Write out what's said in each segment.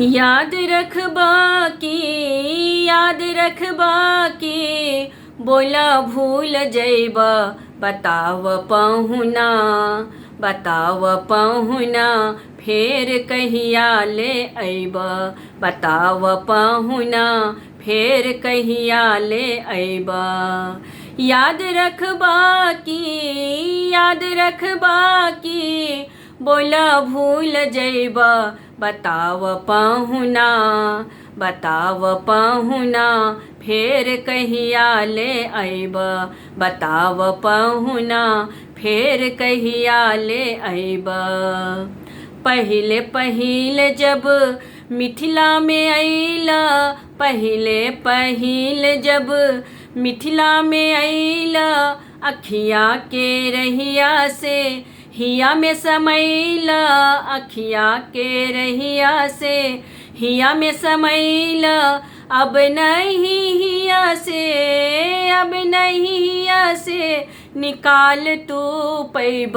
याद रखबा की, याद रखबा की, बोला भूल जैब, बताव पहुना, बताव पहुना, फेर कहिया ले अइब, बताव पहुना, फेर कहिया ले अइब। याद रखबा की, याद रखबा की, बोला भूल जैब, बताव पहुना, बताव पहुना, फेर कहिया ले अइब, बताव पहुना, फेर कहिया ले अइब। पहिले पहिले जब मिथिला में अइला, पहिले पहिले जब मिथिला में अइला, अखिया के रहिया से हिया में समैला, अखिया के रहिया से हिया में समैला, अब नहीं हिया से, अब नहीं हिया से निकाल तू पैब,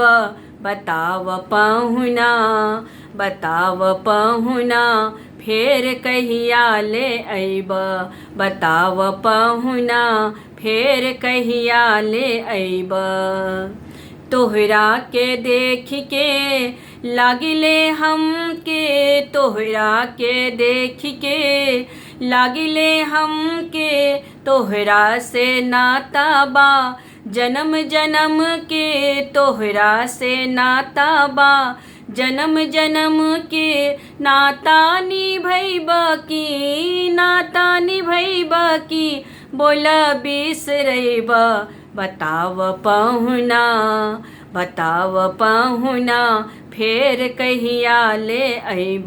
बताव पहुना, बताव पहुना, फेर कहिया ले अइब, बताव पहुना, फेर कहिया ले अइब। तोहरा के देख के लागिले हमके, तोहरा के देख के लागिले हमके, तोहरा से नाता बा जन्म जन्म के, तोहरा से नाता बा जन्म जन्म के, नाता निभैब की, नाता निभैब की, बोला बिसरैब, बताव पहुना, बताव पहुना, फेर कहिया ले अइब,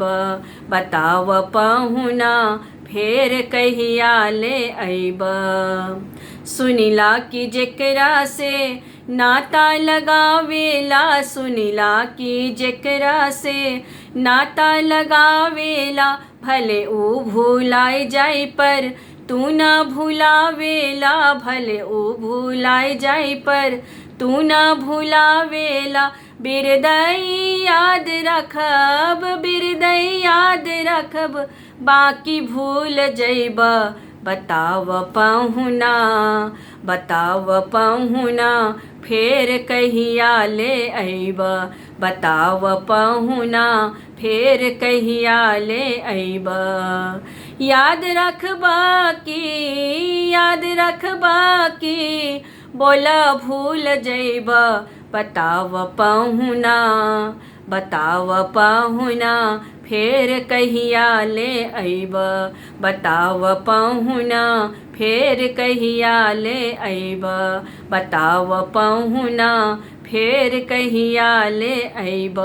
बताव पहुना, फेर कहिया ले अइब। सुनिला कि जेकरा से नाता लगावेला, सुनिला कि जेकरा से नाता लगावेला, भले ऊ भुलाए जाए पर तू ना भुलावेला, भले ऊ भुलाए जाए पर तू ना भुलावेला, बिरदई याद रखब, बिरदई याद रखब, बाकी भूल जैब, बताव पहुना, बताव पहुना, फेर कहिया ले अइब, बताव पहुना, फेर कहिया ले अइब। याद रखबा की, याद रखबा की, बोला भूल जैब, बताव पहुना, बताव पहुना, फेर कहिया ले अइब, बताव पहुना, फेर कहिया ले अइब, बताव पहुना, फेर कहिया ले अइब।